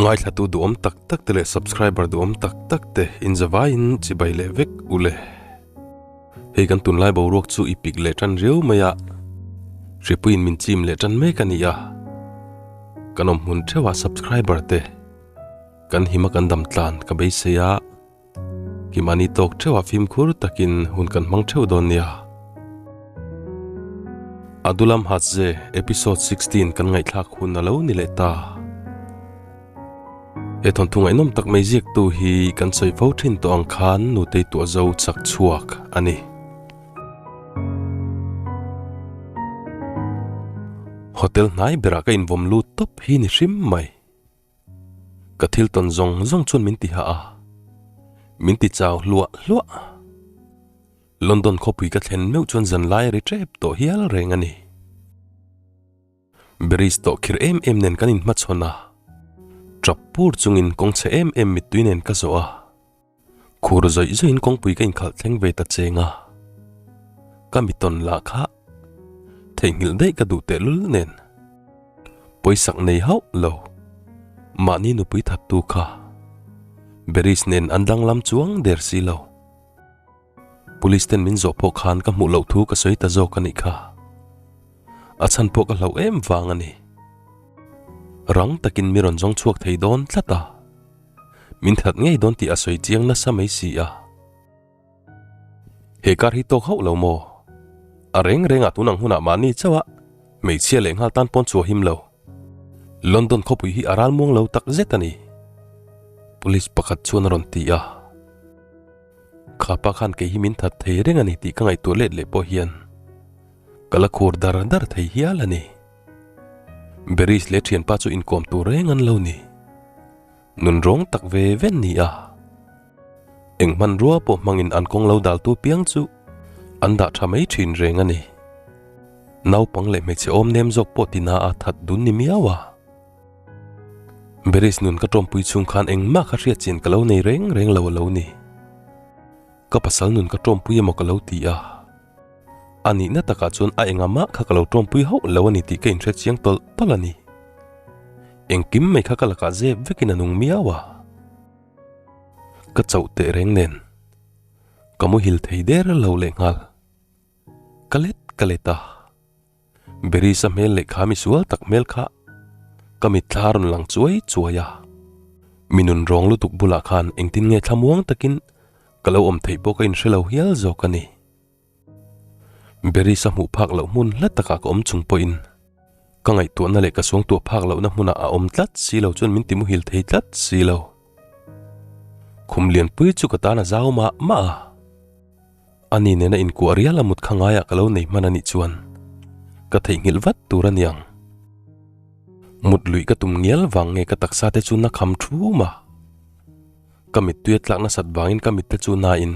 Ngaithlatu duhawm tak tak te leh subscriber duhawm tak tak te inzavaiin chibai leh vek u le. Hei kan tunlai boruak chu i pik leh tan riau mai a, hripuiin min chim leh tan mek a ni a. Kan awm hmun theuhah subscriber te kan him a kan dam tlan ka beisei a, kimahni tawk theuhah fimkhur takin hun kan hmang theuh dawn nia. Adulam Hatze episode 16 kan ngaihthlak hun a lo ni leh ta. He thawnthu ngaihnawm tak mai ziaktu hi kan sawi fo thin tawh ang khan nutei tuah zo chak chhuak a ni. Hotel hnai berah ka invawm lut tawp hi ni hrim mai. Ka thil tawn zawng zawng chuan min ti hah a, min ti chau hluah hluah. London khawpui ka thlen meuh chuan zanlai a ri tep tawh hial reng a ni. Beris tawh khir em em nen kan inhmachhawn a, tap pur chungin kawng chhe em em mittui nen ka zawh a, khur zawih zawihin kawngpui ka inkhalh thleng ve ta cheng a, ka mitawn lah kha theihnghilh daih ka duh tehlul nen pawisak nei hauh lo, mahni nupui thattu kha Beris nen an danglam chuang der si lo. Police ten min zawh pawh khan ka hmuh loh thu ka sawi ta zawk a nih kha. A chhan pawh ka hlauh em vang a ni. Rang takin mi rawn zawng chhuak thei dawn tlat a. Min that ngei dawn tih a sawi chiang nasa mai si a. He kar hi tawk hauh lo maw? A reng rengah tun ang hunah mahni chauh a hmeichhia leh nghal tan pawn chhuah him lo. London khawpui hi a ral muang lo tak zet a ni. Police pakhat chuan a rawn ti a. Khapa khan kei hi min that thei reng a ni tih ka ngaihtuah let leh pawh hian ka la khur dar dar thei hial a ni. Beris leh thianpa chu inkawm tur reng an lo ni. Nun rawng tak ve ve an ni a. Eng hmanrua pawh hmangin an kawng lo daltu piang chu an dah tha mai thin reng a ni. Naupang leh hmeichhe awm nem zawk pawh tina a that dun ni miau a. Beris nun ka tawmpui chhung khan engmah kha hriat chin ka lo nei reng reng lo a lo ni. Ka pasal nun ka tawmpui emaw ka lo ti a. A nihna takah chuan a enga mah kha ka lo tawmpui hauh lo a ni tih ka inhre chiang tawlh tawlh a ni. Engkim mai kha ka lakah zep vekin a nung miau a. Ka chauh teh reng nen ka muhil thei der lo lehnghal. Ka let ka let a. Berisa hmel leh kha misual tak hmel kha ka mitthla rawn lang chuai chuai a. Mi nun rawng lutuk bulah khan engtin nge thlamuang takin ka lo awm theih pawh ka inhre lo hial zawk a ni. Berisa hmuh phak loh hmun hla takah ka awm chung pawhin ka ngaihtuahna leh ka suangtuah phak lohna hmunah a awm tlat si lo chuan min ti muhil thei tlat si lo. Khum lianpui chu ka tan a zau mah mah a. Ani nena inkuah rial a mut kha ngaiah ka lo nei hman anih chuan ka theihnghilh vat tur a niang. Mut luih ka tum ngial vang nge ka taksa te chu na kham thum a. Ka mittui a tlak nasat vangin ka mit te chu nain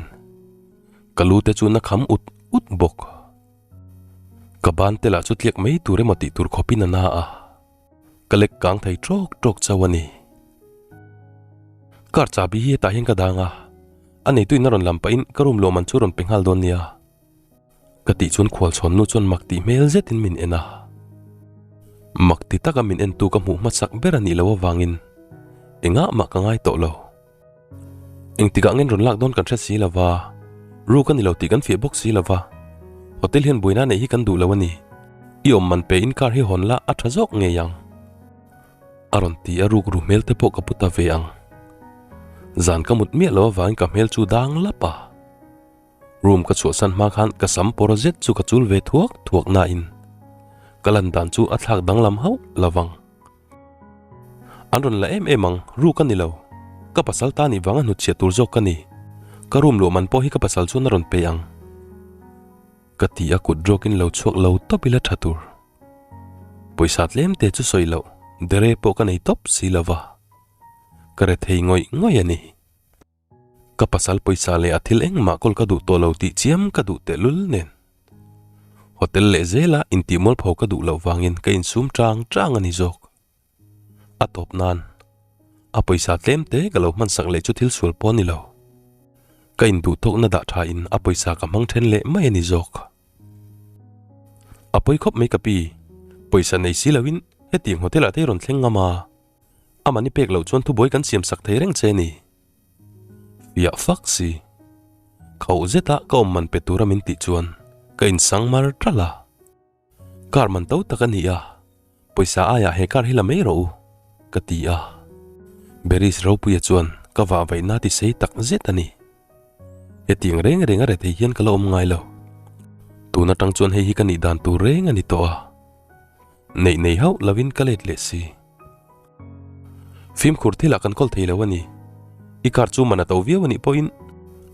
ka lu te chu na kham ut ut bawk. Ka ban te lah chu tliak mai tur emaw tih tur khawpin a na a. Ka lek kang thei tawk tawk chauh a ni. Car chahbi hi hetah hian ka dang a, a neituin a rawn lam pahin ka room lawm an chu rawn pe nghal dawn nia. Ka tih chuan khualchhawn nu chuan mak tih hmel zetin min en a. Mak ti taka min entu ka hmuh hmasak ber a nih loh avangin engah mah ka ngai tawh lo. Engtikah ngen rawn lak dawn kan hre si lo va, ruk a ni lo tih kan fiah bawk si lo va, hotel hian buaina neih hi kan duh lo a ni. I awm man pe in car hi hawn la a tha zawk ngei ang. A rawn ti a ruk ru hmel te pawh ka pu ta ve ang. Zan ka mut miah lo avangin ka hmel chu dang lap a. Room ka chhuahsan hma khan ka sam pawr zet chu ka chul ve thuak thuak nain ka lan dan chu a thlak danglam hauh lo vang. An rawn la em em ang, ru ka ni lo. Ka pasal ta nih vanga hnutchhiah tur zawk ka ni. Ka room luah man pawh hi ka pasal chuan a rawn pe ang. Ka ti a kut rawkin lo chhuak lo tawp ila tha tur. Pawisa tlem te chu sawi loh, dere pawh ka nei tawp si lo va. Ka rethei ngawih ngawih a ni. Ka pasal pawisa leh a thil engmah kawl ka duh tawh lo tih chiam ka duh tehlul nen. Hotel leh zela intih mualpho ka duh loh vangin ka insum chang chang a ni zawk. A tawp nan a pawisa tlem te ka lo hmansak leh chu thil sual pawh a ni lo. Ka induhtawkna dah tha in a pawisa ka hmang then leh mai a ni zawk. A pawi khawp mai ka pi, pawisa nei si loin hetiang hotel ah te i rawn thleng ngam a. Aman i pek loh chuan thubuai kan siam sak thei reng che ni. Fiah fak si. Khauh zeta ka awm man pe tura min tih chuan ka insang mar ṭalh a. Car man to tak a ni a, pawisa aiah he car hi la mai rawh u, ka ti a. Beris Ropuia chuan ka vah vaihna ti sei tak zet a ni. Hetiang reng reng a rethei hian ka la awm ngai lo. Tun atang chuan hei hi ka nih dan tur reng a ni tawh a. Neih nei hauh lovin ka let leh si. Fimkhur thilah kan kawl thei lo a ni. I car chu man a to viau a nih pawhin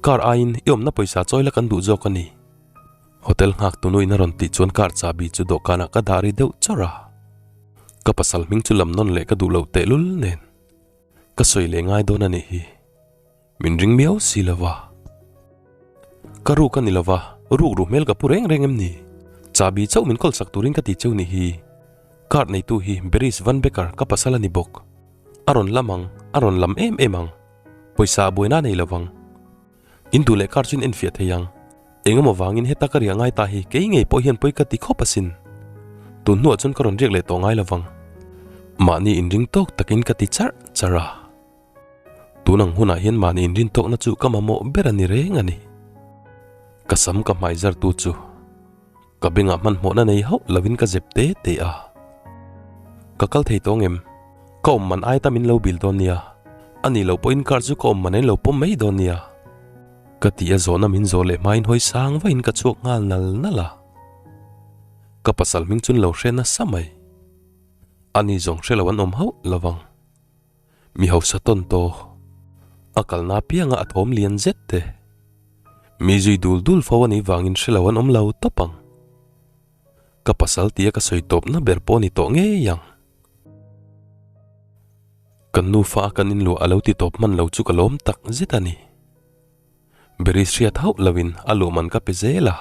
car aiin i awmna pawisa chawi la kan duh zawk a ni. Hotel nghak tunuin a rawn tih chuan car chahbi chu dawhkanah ka dah ri deuh chawrh a. Ka pasal hming chu lam nawn leh ka duh loh tehlul nen ka sawi leh ngai dawn a nih hi. Min ring miau si lo va. Ka ruk a ni lo va, ruk ru hmel ka pu reng reng em ni? Chahbi chauh min kawl sak turin ka ti cheu ni hi. Card neitu hi Beris Van Becker ka pasal a ni bawk. A rawn lam ang, a rawn lam em em ang. Pawisa a buaina nei lo vang. In duh leh car chu in enfiah thei ang. Engemaw vangin heta ka riah ngai ta hi kei ngei pawh hian pawi ka ti khawp asin. Tun hnuah chuan ka rawn riak leh tawh ngai lo vang. Mahni inring tawk takin ka ti charh charh a. Tun ang hunah hian mahni inrintawkna chu ka mamawh ber a ni reng a ni. Ka sam ka hmai zartu chu ka bengah hmanhmawhna nei hauh lovin ka zep te te a. Ka kal thei tawng em? Ka awm man aita min lo bil dawn nia. A nih loh pawhin car chu ka awm man a in lo pawm mai dawn nia. Ka tih a zawhna min zawh leh hmain hawi sang vahin ka chhuak nghal nal nal a. Ka pasal hming chu an lo hre nasa mai. Ani zawng hre lo an awm hauh lovang. Mi hausa tawn tawh, a kalna apianga a thawm lian zet te. Mi zui dul dul fo a nih vangin hre lo an awm lo tawp ang. Ka pasal tia ka sawi tawpna ber pawh a ni tawh ngei ang. Kan nufa a kan inluah a lo ti tawp hman lo chu ka lawm tak zet a ni. Beris hriat hauh loin a luhman ka pe zel a.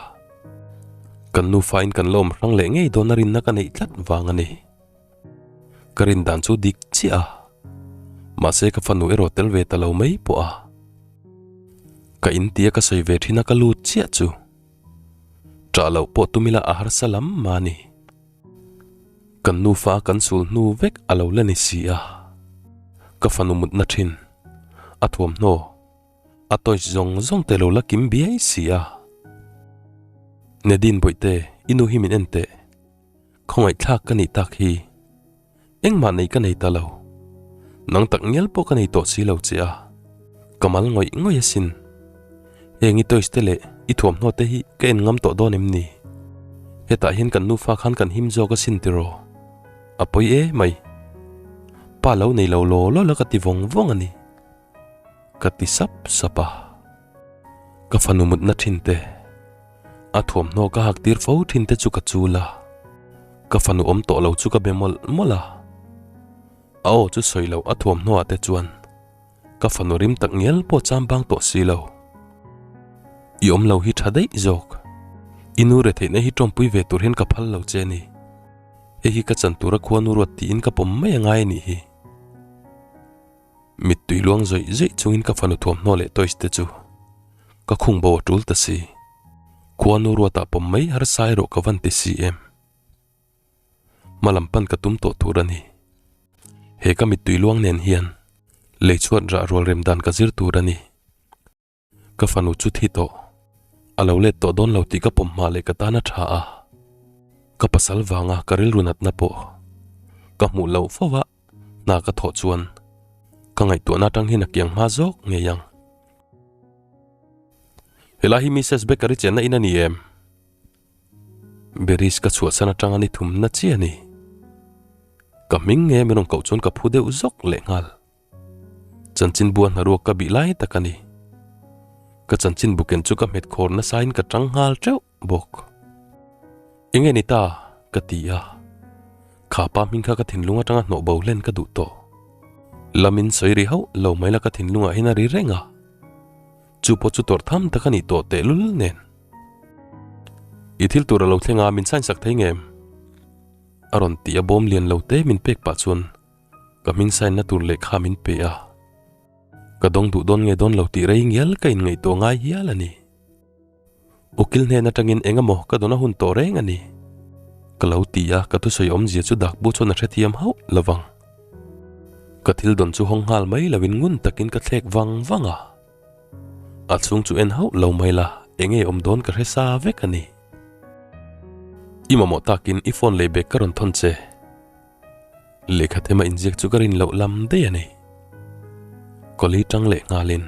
Kan nufain kan la awm hrang leh ngei dawn a rinna ka neih tlat vang a ni. Ka rin dan chu dik chiah a. Mahse ka fanu erawh tel ve ta lo mai pawh a. Ka in tia ka sawi ve thin a ka lut chiah chu. Ṭah loh pawh tum ila a harsa lam mah a ni. Kan nufa a kan sul hnu vek a lo la ni si a. Ka fanu mutna thin a thuamhnaw. A toys zawng zawng te lo la kim biai si a. Nadine Bawihte, i nu hi min en teh. Khawngaihthlak ka nih tak hi. Engmah nei ka nei ta lo. Nang tak ngial pawh ka nei tawh si lo che a. Ka mal ngawih ngawih asin. Heng i toys te leh i thuamhnaw te hi ka en ngam tawh dawn em ni? Hetah hian kan nufa khan kan him zawk asin tiraw? A pawi e mai. Pa lo nei lo law law la ka ti vawng vawng a ni. Ka ti sap sap a, ka fanu mutna thin te, a thuamhnaw ka hak tir fo thin te chu ka chul a, ka fanu awm tawh lo chu ka be mawlh mawlh a, a aw chu sawi loh a thuamhnaw ah te chuan ka fanu rim tak ngial pawh cham bang tawh si lo. I awm lo hi tha daih zawk, i nu retheihna hi tawmpui ve tur hian ka phal lo che a ni, hei hi ka chan tura khuanu ruat tiin ka pawm mai a ngai a nih hi. Mittui luang zawih zawih chungin ka fanu thuamhnaw leh toys te chu ka khung bo a tul ta si. Khuanu ruatah pawm mai harsa erawh ka van ti si em. Hma lam pan ka tum tawh tur a ni. He ka mittui luang nen hian lei chhuat rah rual rem dan ka zir tur a ni. Ka fanu chu thi tawh. A lo let tawh dawn lo tih ka pawm hma leh ka tan a tha a. Ka pasal vanga ka rilru natna pawh ka hmuh loh fo va, hna ka thawh chuan ka ngaihtuahna atang hian a kiang hma zawk ngei ang. Helai hi Missus Baker-i chenna in a ni em? Beris ka chhuahsan atanga ni thumna chi a ni. Ka hming nge min rawn koh chuan ka phu deuh zawk lehnghal. Chanchin bua hnaruak ka bih lai tak a ni. Ka chanchin buken chu ka hmet khawr nasain ka tang nghal teuh bawk. Enge ni ta? ka ti a. Kha pa hming kha ka thinlung atanga hnawh bo hlen ka duh tawh. Lamin sawi ri hauh lo mai la ka thinlungah hian a ri reng a. Chu pawh chu tawrh tham tak a nih tawh tehlul nen. I thil tur a lo thleng a, min sign sak thei ngem? A rawn ti a bawm lian lo te min pek pah chuan Ka hming sign na tur lehkha min pe a, ka dawng duh dawn nge dawn lo tih rei ngial ka inngaihtuah ngai hial a ni. Ukil hnen atangin eng emaw ka dawn a hun tawh reng a ni. Ka lo ti a, ka thusawi awmzia chu dakbu chuan a hrethiam hauh lovang. Ka thil dawn chu hawng nghal mai loin ngun takin ka thlek vang vang a. A chhung chu en hauh lo mai la, enge awm dawn ka hre sa vek a ni. I mamawh takin i phone lei bag ka rawn thawn che. Lehkha thema inziak chu ka rin loh lam daih a ni. Kawli tang leh nghalin.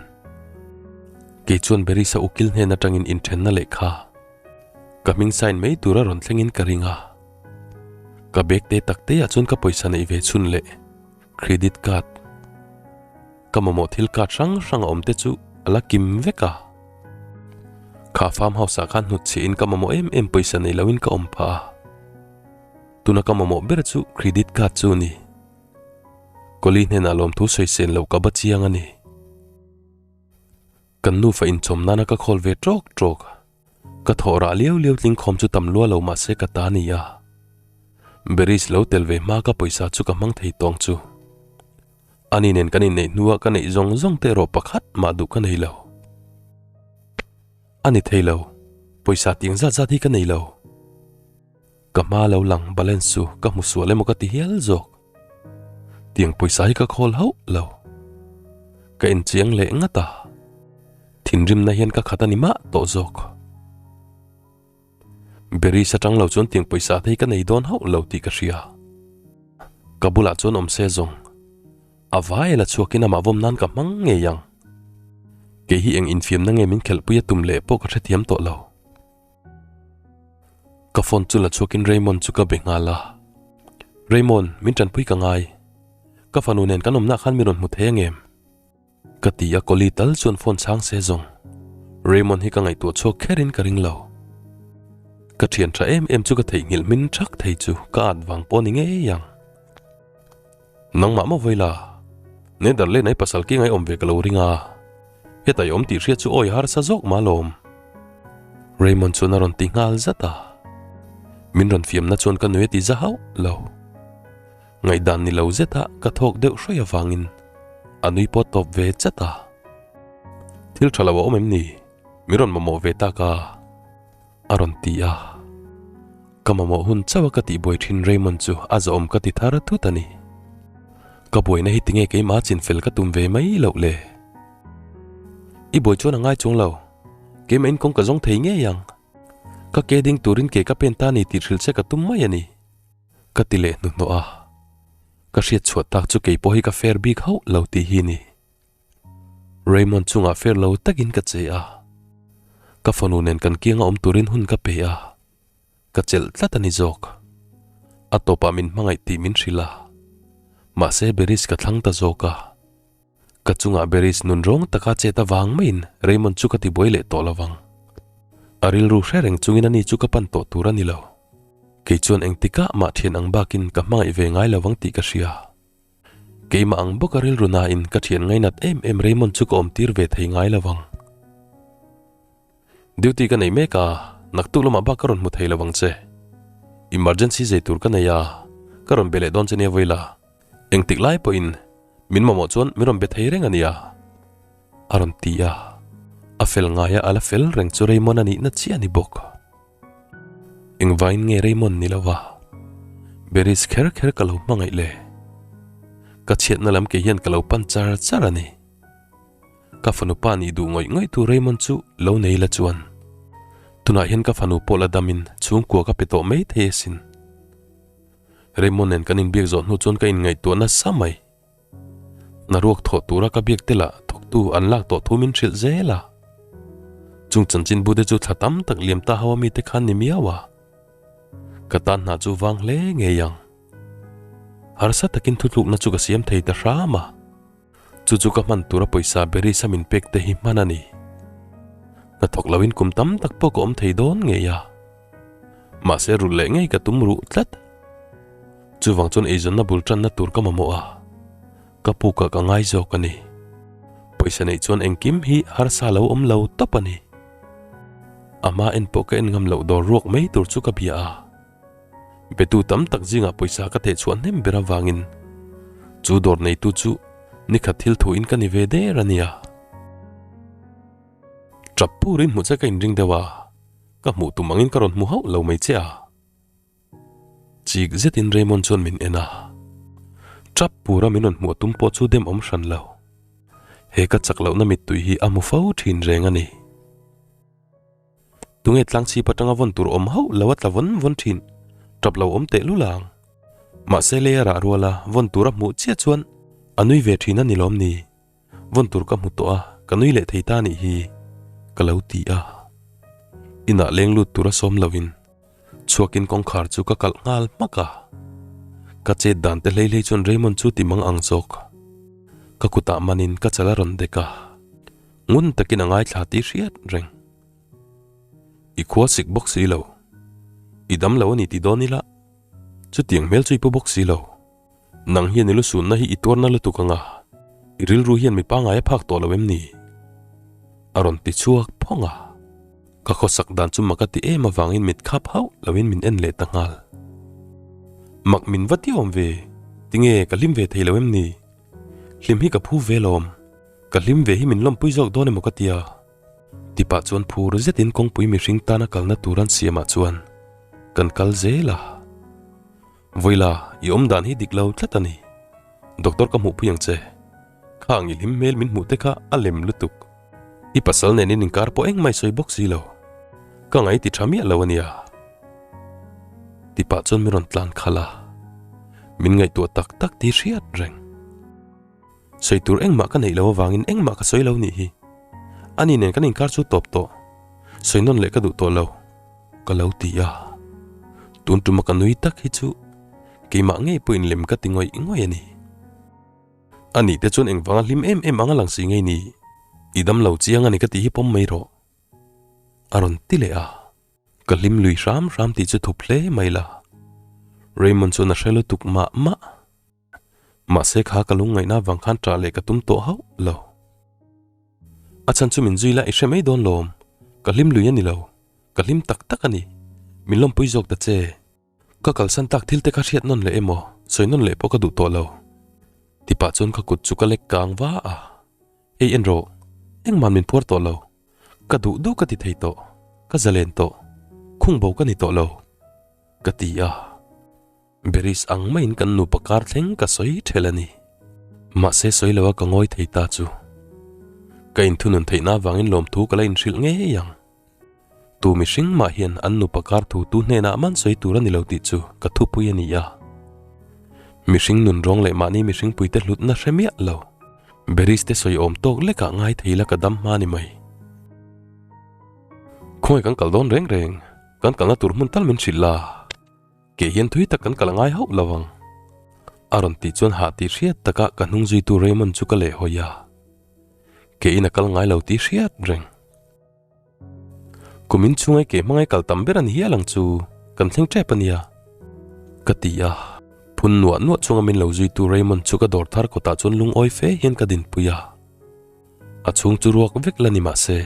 Kei chuan Berisa ukil hnen atangin inthenna lehkha ka hming sign mai tura rawn thlengin ka ring a. Ka bag te tak te ah chuan ka pawisa neih ve chhun leh credit card ka mamawh thil card hrang hrang a awm te chu a la kim vek a. Kha farm house ah khan hnut chhiah in ka mamawh em em pawisa nei lo in ka awm phah a. Tuna ka mamawh ber chu credit card chu a ni. Kawli hnenah lawmthu sawi sen loh ka ba chiang a ni. Kan nufa inchawm nana ka khawl ve tawk tawk. Ka thawh rah liau liau tling khawm chu tam lua lo mahse ka ta ni a. Beris lo tel ve hma ka pawisa chu ka hmang thei tawng chu. Ani nen kan inneih hnua ka neih zawng zawng te erawh pakhat mah duh ka nei lo. A ni thei lo, pawisa tiang zat zat hi ka nei lo. Ka hma lo lang balance chu ka hmu sual emaw ka ti hial zawk. Tiang pawisa hi ka khawl hauh lo. Ka inchiang leh ngat a. Thinrimna hian ka khat a ni mah tawh zawk. Berries atang lo chuan tiang pawisa te hi ka nei dawn hauh lo tih ka hria. Ka bulah chuan awm se zawng. A vai la chhuakin amah vawm nan ka hmang ngei ang. Kei hi eng infiamna nge min khelhpui a tum leh pawh ka hrethiam tawh lo. Ka phone chu la chhuakin Raymond chu ka be nghal a. Raymond, min tanpui ka ngai. Ka fanu nen kan awmna khan min rawn hmu thei angem? Ka ti a, Kawli tal chuan phone chhang se zawng. Raymond hi ka ngaihtuah chhuak kherin ka ring lo. Ka thian tha em em chu ka theihnghilh hmin thak thei chu ka at vang pawh ni ngei ang. Nangmah maw vawi la? Netherland ai pasal ki ngai awm ve ka lo ring a, heta i awm tih hriat chu awi harsa zawk mah alawm. Raymond chuan a rawn ti nghal zat a, min rawn fiamna chuan ka nui a ti za hauh lo. Ngaihdan ni lo zeta ka thawk deuh hruai avangin a nui pawh tawp ve chat a. Thil tha lo a awm em ni? Min rawn mamawh ve tak a. A rawn ti a. Ka mamawh hun chauh a ka tihbuai thin Raymond chu a zawhawm ka ti thar thut a ni. Ka buaina hi tinge keimah chinfel ka tum ve mai loh le? I buai chuan a ngai chuang lo. Keimah in kawng ka zawng thei ngei ang. Ka ke ding turin ke ka pen ta ni tih hrilh che ka tum mai a ni. Ka ti leh hnuhnawh a. Ka hriat chhuah tak chu keipawh hi ka fair bik hauh lo tih hi ni. Raymond chungah fair lo takin ka che a, ka fanu nen kan kianga awm turin hun ka pe a, ka chelh tlat a ni zawk. A tawpah min hmangaih tih min hrilh a, mahse Beris ka thlang ta zawk a. Ka chungah Beris nun rawng taka chet avang maiin Raymond chu ka tibuai leh tawh lo vang. A rilru hre reng chungin ani chu ka pan tawh tur a ni lo. Kei chuan engtikah mah thian ang bakin ka hmangaih ve ngai lo vang tih ka hria. Keimah ang bawka rilru nain ka thian ngainat em em Raymond chu ka awm tir ve thei ngai lo vang. Duty ka nei mek a, naktuk lamah bak ka rawn hmu thei lo vang che. Emergency zei tur ka nei a, ka rawn be leh dawn che nia Vawila. Engtik lai pawhin min mamawh chuan min rawn be thei reng a nia. A rawn ti a, a fel ngaia a la fel reng chu Raymond a nihna chiah a ni bawk. Engvain nge Raymond ni lova Beris kher kher ka lo hmangaih le? Ka chhiatna lam kei hian ka lo pan char char a ni. Ka fanu pa nih duh ngawih ngawih tu Raymond chu lo nei la chuan tunah hian ka fanu pawh la damin chhungkua ka pe tawh mai thei asin. Raymond nen kan inbiak zawh hnu chuan ka inngaihtuah nasa mai. Hnaruak thawh tura ka biak te lah thawktu an lak tawh thu min hrilh zel a. Chung chanchinbu te chu thla tam tak liam ta ho a mite khan ni miau a. Ka tan hna chu vang hle ngei ang. Harsa takin thutlukna chu ka siam thei ta hram a. Chu chu ka hman tura pawisa berisa min pek te hi hman a ni. Hnathawk loin kum tam tak pawh ka awm thei dawn ngei a. Mahse rulh leh ngei ka tum ruh tlat. Chuvang chuan eizawnna bul tanna tur ka mamawh a, ka pukah ka ngai zawk a ni. Pawisa neih chuan engkim hi harsa lo awm lo tawp a ni. A hma en pawh ka en ngam loh dawr ruak mai tur chu ka bia a. Betu tam tak zingah pawisa ka thehchhuah hnem ber avangin chu dawr neitu chu nikhat thil thuin ka ni ve der a nia. Tap purin hmuh che ka inring deuh a, ka hmuh tum angin ka rawn hmu hauh lo mai che a. Chik zetin Raymond chuan min en a. Tap pura min rawn hmuh tum pawh chu dem awm hran lo. He ka chak lohna mittui hi a hmu fo thin reng a ni. Tunge tlangchhip atanga vawn tur awm hauh lo a tla vawn vawn thin, tap lo awm teh lul ang. Mahse lei a rah rual a, vawn tur a hmuh chiah chuan a nui ve thin a ni lawm ni? Vawn tur ka hmu tawh a, ka nui leh thei ta nih hi, ka lo ti a. Inah leng lut tur a sawm loin chhuakin kawngkhar chu ka kalh nghal hmak a. Ka chet dan te hlei hlei chuan Raymond chu ti mang ang zawk. Ka kutah manin ka chal a rawn dek a. Ngun takin a ngaithla tih hriat reng. I khua sik bawk si lo. I dam lo a ni ti dawn ila, chutiang hmel chu i pu bawk si lo. Nang hian i lusunna hi i tuarna lutuk anga, i rilru hian mi pangngai a phak tawh lo em ni? A rawn ti chhuak phawng a. Ka khawsak dan chu mak a ti em avangin mit khap hauh loin min en leh ta nghal. Mak min va ti awm ve, tinge ka hlim ve thei lo em ni? Hlim hi ka phu ve lawm. Ka hlim ve hi min lawmpui zawk dawn emaw ka tia. Tipah chuan phur zetin kawngpui mihring tana kalna tur an siamah chuan kan kal zel a. Vawila, i awm dan hi dik lo tlat a ni. Doctor ka hmuhpui ang che. Khang i hlim hmel min hmuh te kha a lem lutuk. I pasal nen in inkar pawh engmah i sawi bawk si lo. Ka ngaih ti tha miah lo a nia. Tipah chuan min rawn tlan khalh a. Min ngaihtuah tak tak tih hriat reng. Sawi tur engmah ka neih lo avangin engmah ka sawi lo nih hi. Ani nen kan inkar chu tawp tawh. Sawi nawn leh ka duh tawh lo. Ka lo ti a. Tun tuma ka nui tak hi chu keimah ngei pawhin lem ka ti ngawih ngawih a ni. Ani te chuan engvanga hlim em em ang a lang si ngei ni. I dam lo chiang a ni ka tih hi pawm mai rawh. A rawn ti leh a. Ka hlim lui hram hram tih chu thup hle mai la. Raymond chuan a hre lutuk mah mah. Mahse kha ka lungngaihna avang khan ṭah leh ka tum tawh hauh lo. A chhan chu min zui la i hre mai dawn lawm. Ka hlim lui a ni lo. Ka hlim tak tak a ni. Min lawmpui zawk ta che. Ka kalsan tak thil te kha hriat nawn leh emaw, sawi nawn leh pawh ka duh tawh lo. Tipah chuan ka kut chu ka lek kang va a. Hei en rawh, engmah min phuar tawh lo. Ka duh duh ka ti thei tawh. Ka zalen tawh. Khung bo ka ni tawh lo. Ka ti a. Beris ang maiin kan nupa kar thleng ka sawi ṭhelh a ni. Mahse sawi loa ka ngawi thei ta chu. Ka inthunun theihna avangin lawmthu ka la inhrilh ngei ang. Tu mihring mah hian an nupa kar thu tu hnenah man sawi tur a ni lo tih chu ka thupui a ni a. Mihring nun rawng leh mahni mihring puite hlutna hre miah lo. Beris te sawi awm tawk lekah ngai thei la ka dam hma ni mai. Khawngaih kan kal dawn reng reng, kan kalna tur hmun tal min hrilh la. Kei hian thui tak kan kal a ngai hauh lo ang. A rawn tih chuan hah tih hriat takah ka hnung zuitu Raymond chu ka lehhawi a. Keiin a kal ngai lo tih hriat reng. Kumin chhungai ke hmangai kal tam ber a ni hial ang chu, kan thleng tep a nia. Ka ti a. Phun nuah nuah chunga min lo zuitu Raymond chu ka dawr thar kawtah chuan lungawi fe hian ka dinpui a. A chhung chu ruak vek la ni mahse,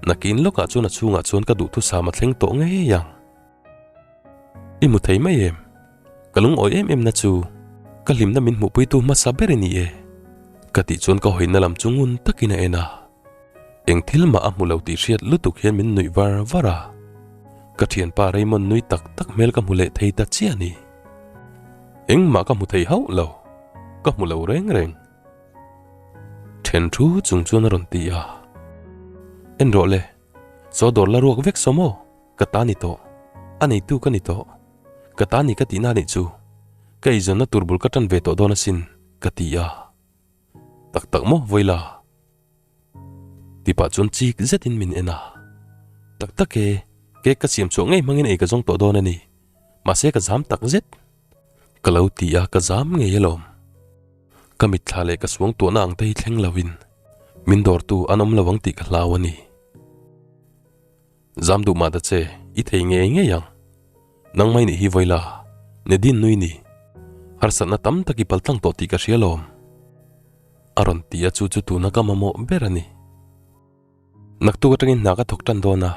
nakin lawkah chuan a chhungah chuan ka duhthusam a thleng tawh ngei ang. I hmu thei mai em? Ka lungawi em em na chu ka hlimna min hmuhpuitu hmasa ber i ni e. Ka tih chuan ka hawina lam chu ngun takin a en a. Eng thil mah a hmu lo tih hriat lutuk hian min nuih var var a. Ka thianpa Raymond nui tak tak hmel ka hmu leh thei ta chiah a ni. Engmah ka hmu thei hauh lo. Ka hmu lo reng reng. Then thu chung chuan a rawn ti a. En rawh le. Saw dawr la ruak vek saw maw? Ka ta ni tawh. A neitu ka ni tawh. Ka ta ni ka tihna nih chu. Ka eizawnna tur bul ka tan ve tawh dawn asin, ka ti a. Tak tak maw Vawila? Tipah chuan chik zetin min en a. Tak tak e, cake ka siam chhuah ngei hmangin ei ka zawng tawh dawn a ni. Mahse ka zam tak zet. Ka lo ti a, ka zam ngei alawm. Ka mitthla leh ka suang tuahna ang te hi thleng lovin min dawrtu an awm lo ang tih ka hlau a ni. Zam duh mah ta che, i thei ngei ngei ang. Nangmai nih hi Vawila, Nedin nui ni. Harsatna tam tak i paltlang tawh tih ka hria lawm. A rawn ti a chu chu tuna ka mamawh ber a ni. Naktuk atangin hna ka thawk tan dawn a,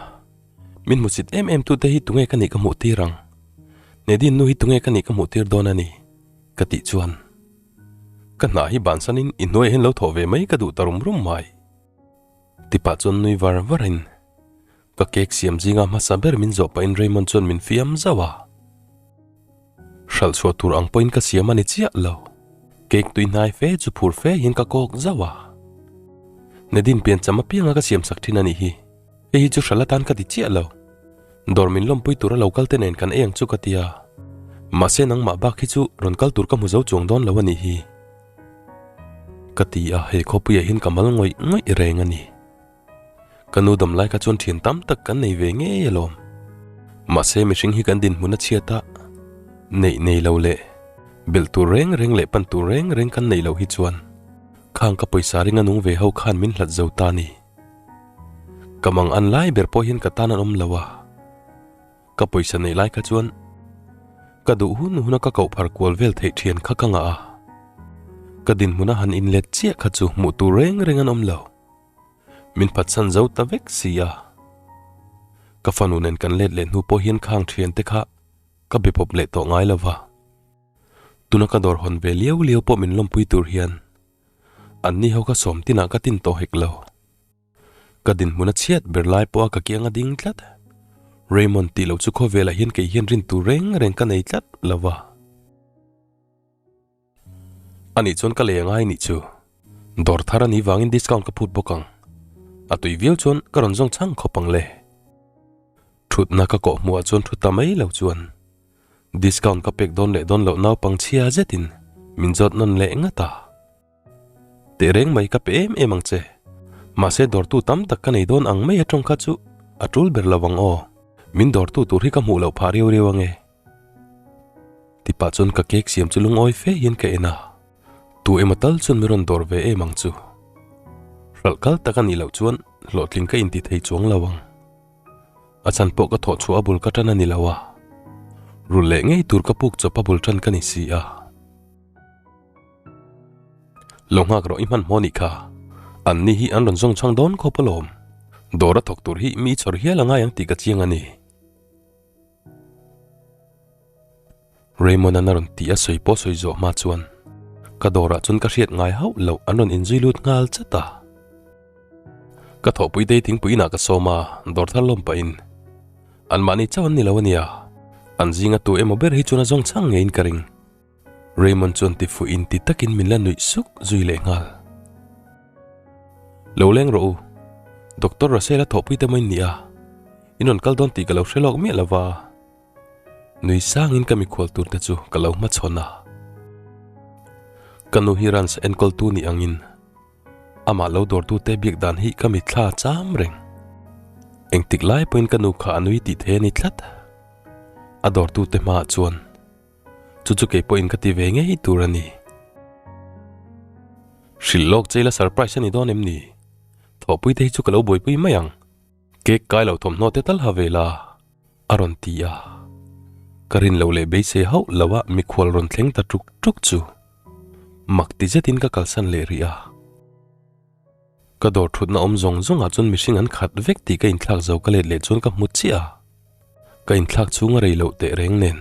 min hmusit em em tute hi tunge ka nih ka hmuh tir ang? Nedin nu hi tunge ka nih ka hmuh tir dawn a ni? Ka tih chuan ka hna hi bansanin i hnuaiah hian lo thawh ve mai ka duh ta rum rum mai. Tipah chuan nui var varin ka cake siam zinga hmasa ber min zawh pahin Raymond chuan min fiam zauh a. Hralh chhuah tur ang pawhin ka siam a ni chiah lo. Cake tui hnai fe chu phur fe hian ka kawk zauh a. Nadine piancham apianga ka siamsak thin a nih hi. Hei hi chu hral atan ka ti chiah lo. Dawr min lawmpui tura lo kal te nen kan ei ang chu ka ti a. Mahse nangmah bak hi chu rawn kal tur ka hmu zo chuang dawn lo a nih hi. Ka ti a, he khawpuiah hian ka mal ngawih ngawih reng a ni. Ka nu dam lai kha chuan thian tam tak kan nei ve ngei alawm. Mahse mihring hi kan dinhmun a chhiat a, neih nei lo leh belh tur reng reng leh pan tur reng reng kan neih loh hi chuan khang ka pawisa ringa nung ve ho khan min hlat zo ta ni. Ka mang an lai ber pawh hian ka tan an awm lo a, ka pawisa neih lai kha chuan ka duh hun huna ka koh phar kual vel theih thian kha ka ngah a, ka dinhmuna han inlet chiah kha chu hmuh tur reng reng an awm lo. Min phatsan zo ta vek si a, ka fanu nen kan let leh hnu pawh hian khang thian te kha ka be pawp leh tawh ngai lo va, tuna ka dawr hawn ve liau liau pawh min lawmpui tur hian Anni ho kha sawm tinah ka tin tawh hek lo. Ka dinhmun a chhiat ber lai pawha ka kiang a ding tlat. Raymond tih loh chu khawvelah hian kei hian rin tur reng reng ka nei tlat lo va. Anih chuan ka lei angai nih chu. Dawr thar a nih vangin discount ka phut bawk ang. A tui viau chuan ka rawn zawng chhang khawp ang le. Thutna ka kawh hmuhah chuan thu ta mai lo chuan. Discount ka pek dawn leh dawn loh naupang chhia zetin min zawt nawn leh ngat a. Teh reng mai ka pe em em ang che. Mahse dawrtu tam tak ka nei dawn ang mai atawng kha chu a tul ber lo ang aw. Min dawrtu tur hi ka hmuh loh phah riau riau ange. Tipah chuan ka cake siam chu lungawi fe hian ka en a. Tu emaw tal chuan min rawn dawr ve em ang chu. Hralh kal tak a nih loh chuan hlawhtling ka inti thei chuang lo ang. A chhan pawh ka thawh chhuah a bul ka tan a ni lo a, rul leh ngei tur ka puk chawp a bul tan ka ni si a. Lo nghak rawh i hmanhmawh nih kha, an ni hi an rawn zawng chhang dawn khawp alawm. Dawr a thawk tur hi mi chhawr hial a ngai ang tih ka chiang a ni. Raymond-a'n a rawn tih a sawi pawh sawi zawh hma chuan ka dawrah chuan ka hriat ngai hauh loh an rawn inzui lut nghal chat a. Ka thawhpui te thingpui inah ka sawm a, dawr thar lawm pahin anmahni chauh an ni lo a nia, an zinga tu emaw ber hi chuan a zawng chhang ngeiin ka ring. Raymond chuan ti fuh in ti takin min la nuih suk zui leh nghal. Lo leng rawh u, Doctor Russell-a thawhpui te maw in nia, in rawn kal dawn tih ka lo hre lawk miah lo va. Nui sangin ka mikhual tur te chu ka lo hmachhawn a. Ka nu hi runs enkawltu nih angin amah lo dawrtute biak dan hi ka mitthla cham reng. Engtik lai pawhin ka nu kha a nui tih thei a ni tlat. A dawrtute hmaah chuan chu chu kei pawhin ka ti ve ngei tur a ni. Hrilh lawk che ila surprise a ni dawn em ni? Thawhpuite hi chu ka lo buaipui mai ang. Cake kai lo thawmhnaw te tal ha ve la. A rawn ti a, ka rin loh leh beisei hauh lo a mikhual rawn thleng ta tuk tuk chu mak ti zetin ka kalsan leh rih a. Ka dawr thutna awm zawng zawngah chuan mihring an khat vek tih ka inthlak zo ka let leh chuan ka hmu chiah a, ka inthlak chhung a rei loh teh reng nen.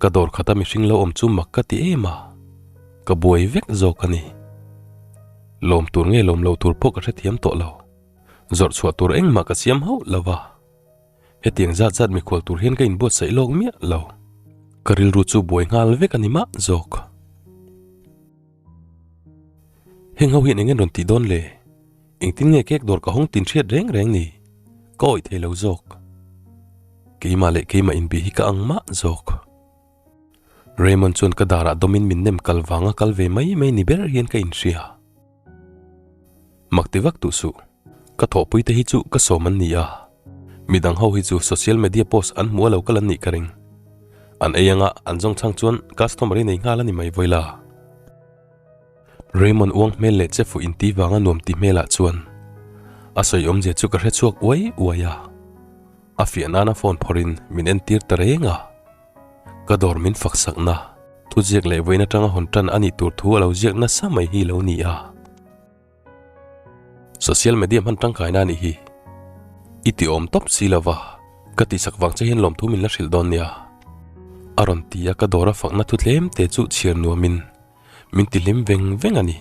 Ka dawr khata mihring lo awm chu mak ka ti em a, ka buai vek zawk a ni. Lawm tur nge lawm loh tur pawh ka hrethiam tawh lo, zawrh chhuah tur engmah ka siam hauh lo va. Hetiang zat zat mikhual tur hian ka inbuatsaih lawk miah lo. Ka rilru chu buai nghal vek a ni mah zawk. Heng ho hian eng en rawn tih dawn le? Engtin nge cake dawr ka hawng tin hriat reng reng ni? Ka awih thei lo zawk. Keimah leh keimah inbih hi ka ang mah zawk. Raymond chuan ka darah dawmin min nem kal vanga kal ve mai mai ni ber hian ka inhria. Mak ti vak duh suh. Ka thawhpui te hi chu ka sawm an ni a. Midang ho hi chu social media post an hmu a lo kal an nih ka ring. An ei anga an zawng chhang chuan customer i nei nghal a ni mai Vawila. Raymond uang hmel leh che fuh inti vanga nuam ti hmelah chuan a sawi awmzia chu ka hre chhuak uai uai a. A fiah nana phone phawrhin min entir ta reng a. Ka dawr min fak sakna, thuziak leh vawiin atanga hawn tan a nih tur thu a lo ziak nasa mai hi lo ni a. Social media hman tangkaina a nih hi. I ti awm tawp si lova, ka tihsak vang che hian lawmthu min la hrilh dawn nia. A rawn ti a, ka dawr a fakna thu tlem te chu chhiar nuamin min ti hlim veng veng a ni.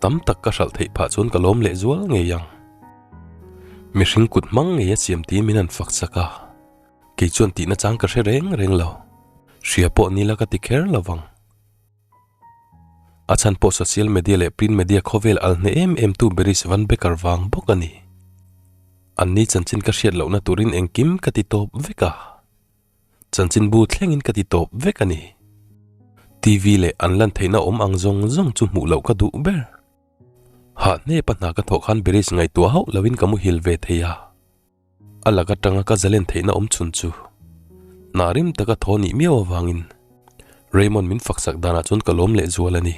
Tam tak ka hralh theih phah chuan ka lawm leh zual ngei ang. Mihring kut hmang ngei a siam tiin min han fak sak a. Kei chuan tihna chang ka hre reng reng lo. Hria pawh nila ka ti kher lo vang. A chhan pawh social media leh print media khawvel al hneh em em tu Beris Van Becker vang bawk a ni. Anni chanchin ka hriat lohna turin engkim ka ti tawp vek a. Chanchinbu thlengin ka ti tawp vek a ni. TV leh an lan theihna awm ang zawng zawng chu hmuh loh ka duh ber. Hah hnepa hna ka thawh khan Beris ngaihtuah hauh loin ka muhil ve thei a. A lak atanga ka zalen theihna awm chhun chu hna rim taka thaw nih miau avangin Raymond min faksak danah chuan ka lawm leh zual a ni.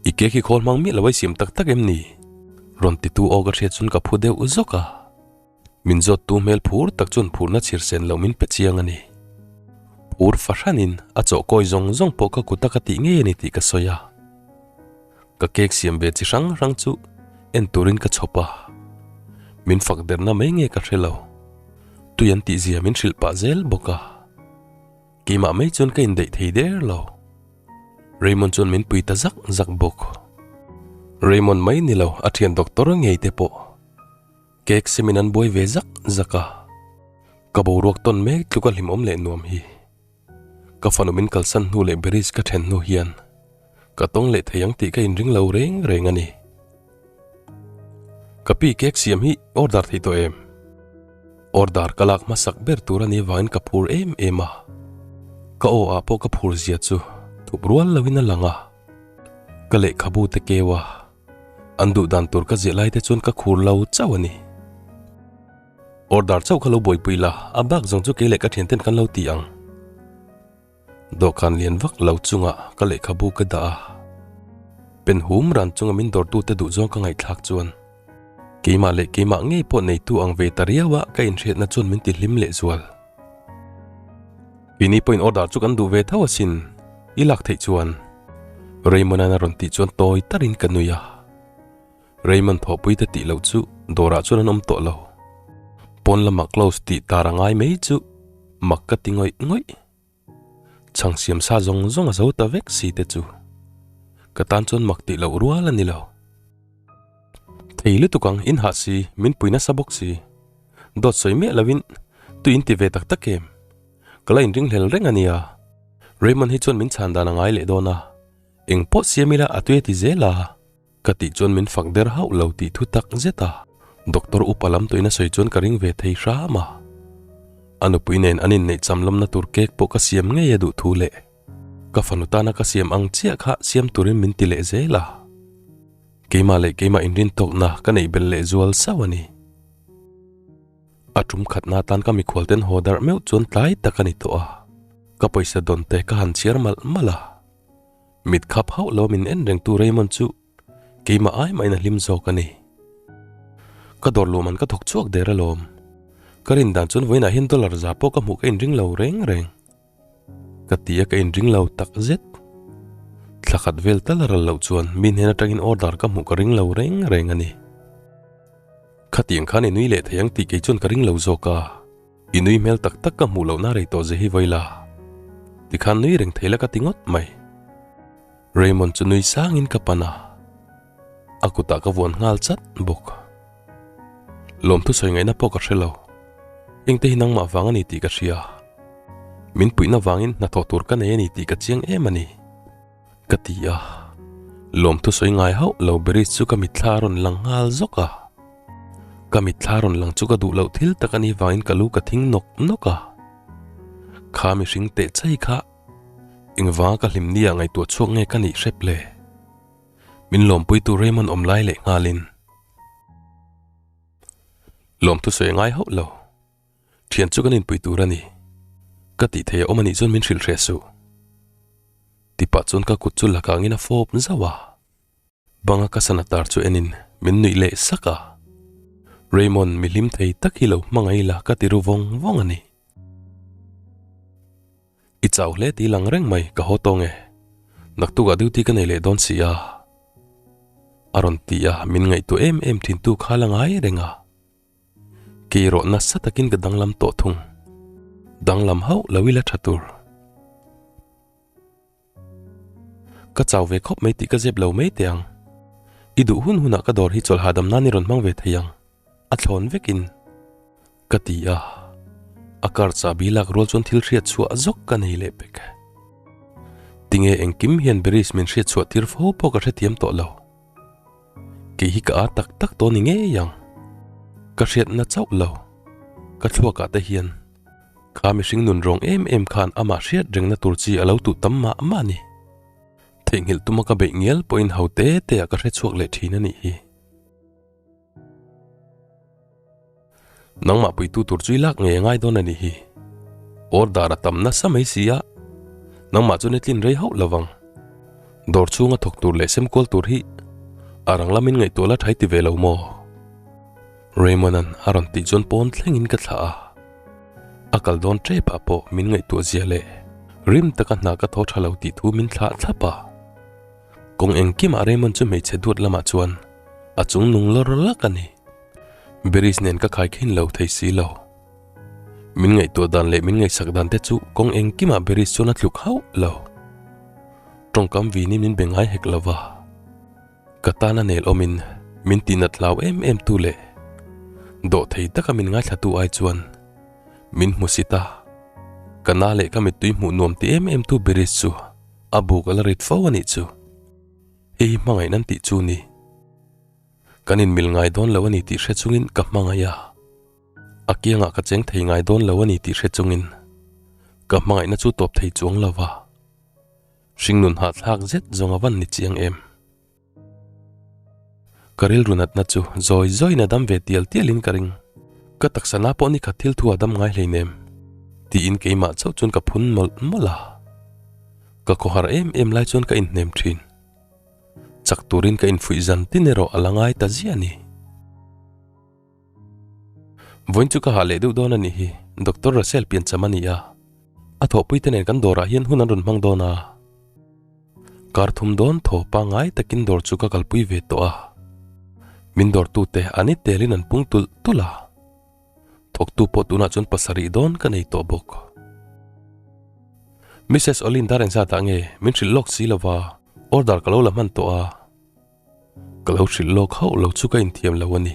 I ke khi khawl hmang miah lo ai siam tak tak em ni? Rawn titu aw ka hriat chuan ka phu deuh zawk a. Min zawttu hmel phur tak chuan phurna chhir sen loh min pe chiang a ni. Phur fahranin a chawhkawi zawng zawng pawh ka kut a ka tih ngei a ni tih ka sawi a. Ka cake siam ve chi hrang hrang chu en turin ka chhawp a, min fak derna mai nge ka hre lo. Tui an tih zia min hrilh pah zel bawk a, keimah mai chuan ka indaih thei der lo. Raymond chuan min pui ta zak zak bawk. Raymond mai ni lo, a thian doctor ngei te pawh cake siamin an buai ve zak zak a, ka boruak tawn mek tluka hlimawm leh nuam hi. Ka fanu min kalsan hnu leh Beris ka then hnu hian ka tawng leh thei ang tih ka inring lo reng reng a ni. Ka pi cake siam hi order thei tawh em? Order ka lak hmasak ber tur a nih avangin ka phur em em a. Ka aw ah pawh ka phur zia chu thup rual loin a lang a. Ka lehkhabu te keu a, an duh dan tur ka ziah lai te chuan ka khur lo chauh a ni. Order chauh kha lo buaipui la, a bak zawng chu kei leh ka thianten kan lo ti ang. Dawhkan lian vak lo chungah ka lehkhabu ka dah a, pen hum ran chunga min dawrtute duh zawng ka ngaihthlak chuan keimah leh keimah ngei pawh neitu ang ve ta riau a ka inhriatna chuan min ti hlim leh zual. Keini pawhin order chu kan duh ve tho asin, i lak theih chuan Raymond-a'n a rawn tih chuan tawi tarin ka nui a. Raymond thawhpuite tih loh chu dawrah chuan an awm tawh lo. Pawn lamah close tih tar a ngai mai chu mak ka ti ngawih ngawih. Chhang siam sa zawng zawng a zo ta vek si te chu ka tan chuan mak tih loh rual a ni lo. Thei lutuk ang in hah si, min pui nasa bawk si. Dawt sawi miah lovin tui in ti ve tak tak em? Ka la inringhlel reng a nia. Raymond hi chuan min chhan dan a ngai leh dawn a, eng pawh siam ila a tui a ti zel a. Ka tih chuan min fak der hauh lo tih thu tak zet a, Doctor upa lam tawhin a sawi chuan ka ring ve thei hram a. A nupui nen an inneih cham lawmna tur cake pawh ka siam ngei a duh thu leh ka fanu tana ka siam ang chiah kha siam turin min ti leh zel a. Keimah leh keimah inrintawkna ka neih belh leh zual sauh a ni. A tum khatna atan ka mikhual ten haw darh meuh chuan tlai tak a ni tawh a, ka pawisa dawn te ka han chhiar malh malh a. Mit khap hauh lo min en rengtu Raymond chu keimah ai mahin a hlim zawk a ni. Ka dawr luhman ka thawk chhuak der alawm. Ka rin dan chuan vawiinah hian dollar za pawh ka hmuh ka inring lo reng reng. Ka ti a ka inring lo tak zet. Thla khat vel tal a ral loh chuan mi hnen atangin order ka hmuh ka ring lo reng reng a ni. Khatiang khan i nui leh thei ang tih kei chuan ka ring lo zawk a. I nui hmel tak tak ka hmuh lohna rei tawh ze hi vawi la. Tikhan nui reng thei la ka ti ngawt mai. Raymond chu nui sangin ka pan a, a kutah ka vuan nghal chat bawk. Lawmthu sawi ngaihna pawh ka hre lo. Engte hi nangmah vang a ni tih ka hria. Min puihna vangin hnathawh tur ka nei a ni tih ka chiang em a ni. Ka ti a, lawmthu sawi ngai hauh lo Beris chu ka mitthla a rawn lang nghal zawk a. Ka mitthla rawn lang chu ka duh loh thil tak a nih vangin ka lu ka thing nawk nawk a. Kha mihring teh chai kha engvanga ka hlim nia ngaihtuah chhuak nge ka nih hrep le? Min lawmpuitu Raymond awm lai leh nghalin lawmthu sawi ngai hauh lo. Thian chu kan inpui tur a ni. Ka tih thei a awm a nih chuan min hrilh hreh suh. Tipah chuan ka kut chu la kangin a fawp zauh a. Banga ka sana tar chu enin min nuih leh sak a. Raymond mi hlim thei tak hi lo hmangaih la ka ti ru vawng vawng a ni. I chau hle tih lang reng mai ka haw tawng e. Naktukah duty ka nei leh dawn si a. A rawn ti a, min ngaihtuah em em thintu kha la ngai reng a. Kei erawh nasa takin ka danglam tawh thung. Danglam hauh lo ila tha tur. Ka chau ve khawp mai tih ka zep lo mai teh ang. I duh hun hunah ka dawr hi chawlh hahdam nan i rawn hmang ve thei ang. A thlawn vekin ka ti a. A car chahbi lak rual chuan thil hriat chhuah zawk ka nei leh pek. Tinge engkim hian Beris min hriat chhuah tir fo pawh ka hrethiam tawh lo. Kei hi ka â tak tak tawh ni ngei ang. Ka hriatna chauh lo. Ka thluakah te hian kha mihring nun rawng em em khan amah hriat rengna tur chi a lo tuh tam mah mah a ni. Theihnghilh tuma ka beih ngial pawhin ho te te ah ka hre chhuak leh thin a nih hi. Nangmah puitu tur chu i lak ngei a ngai dawn a nih hi. Order a tam nasa mai si a, nangmah chuan i tlin rei hauh lovang. Dawr chhunga thawk tur leh sem kual tur hi a rang lamin ngaihtuah la thai ti ve lo maw? Raymond-a'n a rawn tih chuan pawn thlengin ka thlah a. A kal dawn tep ah pawh min ngaihtuah zia leh rim taka hna ka thaw tha lo tih thu min thlah thlap a. Kawng engkimah Raymond chu hmeichhe duat lamah chuan a chung nung lawr lak a ni. Beris nen ka khai khin lo thei si lo. Min ngaihtuah dan leh min ngaihsak dan te chu kawng engkimah Beris chuan a tluk hauh lo. Tawngkam vinin min be ngai hek lo va. Ka tana nel awmin min tihnat hlau em em tu leh dawh thei taka min ngaithlatu ai chuan min hmu si ta. Ka na leh ka mittui hmuh nuam ti em em tu Beris chu a buk a la rit fo a nih chu. Hei hi hmangaih nan tih chu ni. Kan inmil ngai dawn lo a ni tih hre chungin ka hmangaih a. A kiangah ka cheng thei ngai dawn lo a ni tih hre chungin ka hmangaihna chu tawp thei chuang lo va. Hringnun hahthlak zet zawng a van ni chiang em. Ka rilru natna chu zawi zawiin a dam ve tial tialin ka ring. Ka taksa na pawh ni khat thil thu a dam ngai hleinem tiin keimah chauh chuan ka phun mawlh mawlh a. Ka khawhar em em lai chuan ka inhnem thin. Chak turin ka infuih zan tin erawh a la ngai ta ziah a ni. Vawiin chu ka hah leh deuh dawn a nih hi, Doctor Russell piancham a ni a. A thawhpuite nen kan dawrah hian hun an rawn hmang dawn a. Kar thum dawn thaw pangngai takin dawr chu ka kalpui ve tawh a. Min dawrtute an i telin an pung tulh tulh a. Thawktu pawh tunah chuan pasarih dawn ka nei tawh bawk. Missus Olin dar engzatah nge min hrilh lawk si lova order ka lo la hman tawh a. Ka lo hrilh lawk hauh lo chu ka inthiam lo a ni.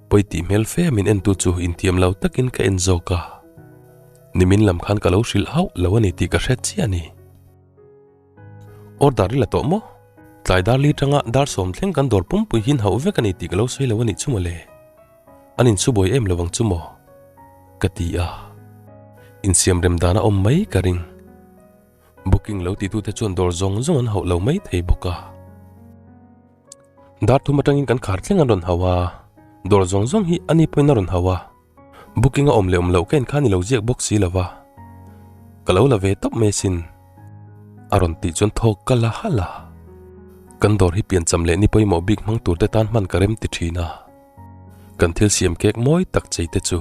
Pawi tih hmel fe min entu chu inthiam lo takin ka en zawk a. Nimin lam khan ka lo hrilh hauh lo a ni tih ka hre chiah a ni. Order i la tawh maw? Tlai dar li tanga dar sawm thleng kan dawr pumpui hin hauh vek a ni tih ka lo sawi lo a nih chu mawle. An inchhubawi em lo ang chu maw? Ka ti a. Insiam rem dan a awm mai ka ring. Booking lo titute chuan dawr zawng zawng an hauh lo mai thei bawk a. Dar thum atangin kan khar thleng an rawn hauh a, dawr zawng zawng hi ani pawhin a rawn hauh a. Booking a awm leh awm loh ka inkhan i lo ziak bawk si lo va, ka lo la ve tawp mai asin. A rawn tih chuan thawk ka la halh a. Kan dawr hi piancham leh ni pawimawh bik hmang turte tan hman ka rem ti thin a. Kan thil siam kek mawi tak chei te chu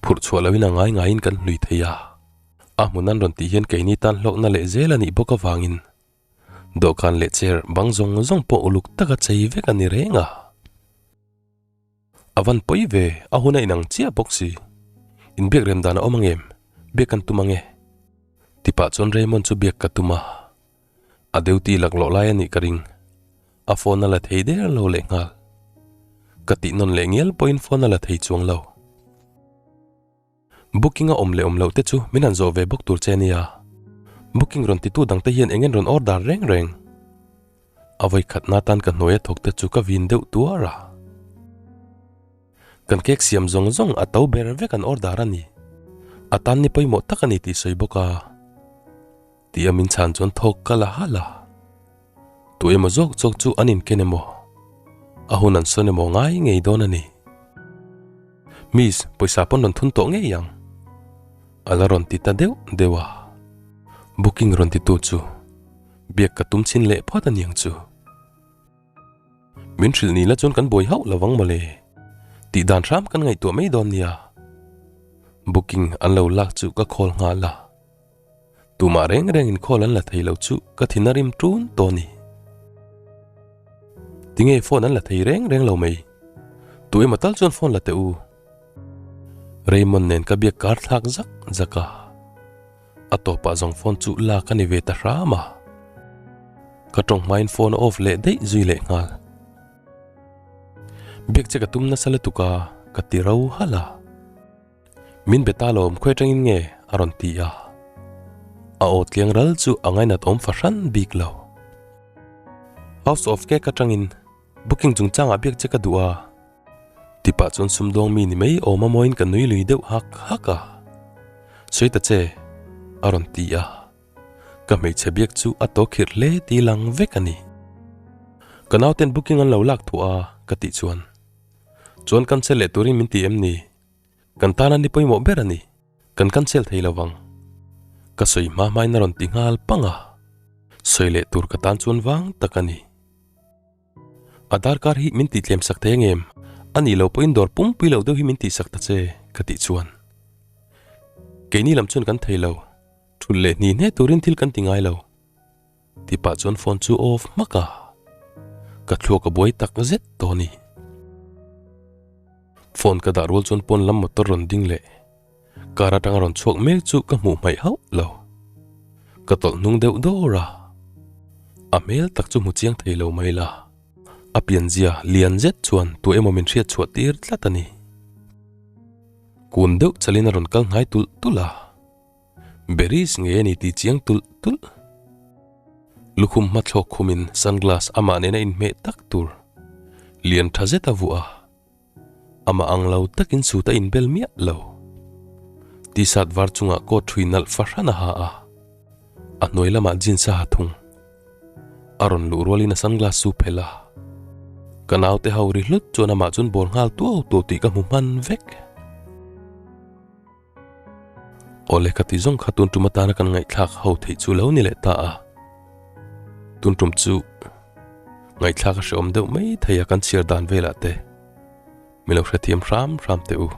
phurh chhuah lohin a ngai ngaiin kan hlui thei a. A hmun an rawn tih hian keini tan hlawkna leh zel a nih bawk avangin dawhkan leh chair bang zawng zawng pawh uluk taka chei vek a ni reng a. A van pawi ve, a hun a inang chiah bawk si. Inbiak rem dan a awm ang em? Biak kan tum ang e. Tipah chuan Raymond chu biak ka tum a. A duty laklawh lai a nih ka ring. A phone a la thei der lo leh nghal. Ka tih nawn leh ngial pawhin phone a la thei chuang lo. Booking a awm leh awm loh te chu min han zawh ve bawk tur che a nia. Booking rawn titu dang te hian eng en rawn order reng reng. A vawi khatna atan ka hnuai a thawk te chu ka vin deuh tuar a. Kan cake siam zawng zawng a to ber vek an order a ni. A tan ni pawimawh tak a ni tih sawi bawk a. Tih a min chhan chuan thawk ka la halh a. Tu emaw zawk zawk chu an inken emaw, a hun an sawn emaw ngai ngei dawn a ni. Miss, pawisa pawn rawn thun tawh ngei ang. A la rawn ti ta deuh deuh a. Booking rawn titu chu biak ka tum chhin leh phawt a niang chu. Min hrilh ni la chuan kan buai hauh lo vang mawle. Tih dan hram kan ngaihtuah mai dawn nia. Booking an lo lak chu ka call nghal a. Tumah reng reng in call an la thei lo chu ka thin a rim tun tawh a ni. Tinge phone an la thei reng reng lo mai. Tu emaw tal chuan phone la teh u. Raymond nen ka biak kar thlak zak zak a. A tawpah zawng phone chu lak a ni ve ta hram a. Ka tawng hmain phone a off leh daih zui leh nghal. Biak che ka tum nasa lutuk a, ka ti ro halh a. Min be ta lawm khawi atangin nge? a rawn ti a. A aw tliang ral chu a ngainat awm fahran bik lo. House of Cake atangin booking chungchangah biak che ka duh a. Tipah chuan sumdawng mi ni mai awm a mawiin ka nui lui deuh hak hak a. Sawi ta che, a rawn ti a. Ka hmeichhe biak chu a tawk khirh hle tih lang vek a ni. Ka nauten booking an lo lak thuah a, ka tih chuan. Chuan cancel leh turin min ti em ni? Kan tana ni pawimawh ber a ni. Kan cancel thei lo vang. Ka sawi hma hmain a rawn ti nghal pang a. Sawi leh tur ka tan chuan vang tak a ni. A darkar hi min tihtlem sak thei angem? A nih loh pawhin dawr pumpui loh deuh hi min tihsak ta che, ka tih chuan. Keini lam chuan kan thei lo. Thulh leh hni hne turin thil kan ti ngai lo. Ti pah chuan phone chu off hmak a, ka thluak a buai tak zet tawh a ni. Phone ka dah rual chuan pawn lam motor rawn ding leh car atanga rawn chhuak mek chu ka hmuh hmaih hauh lo. Ka tawlh hnung deuh dawr a, a hmel tak chu hmu chiang thei lo mai la, a pianzia lian zet chuan tu emaw min hriat chhuah tir tlat a ni. Kun deuh chalin a rawn kal hnai tulh tulh a. Berries ngei a ni tih chiang tulh tulh. Lukhum hmathlawk khumin sunglass amah nena inhmeh tak tur lian tha zet a vuah a, amah ang lo takin suit a inbel miah lo. T-shirt var chungah coat ṭhui nalh fahran a ha a, a hnuai lamah jeans a ha thung. A rawn luh rualin a sunglass chu phelh a, ka naute ho ri hlut chuan amah chuan bawl nghal tuau tuau tih ka hmu hman vek. Awle ka ti zawng kha tun tum atana kan ngaihthlak ho theih chu lo ni leh ta a. Tun tum chu ngaihthlak a hreawm deuh mai thei a kan chhiar dan velah te. Mi lo hrethiam hram hram teh u.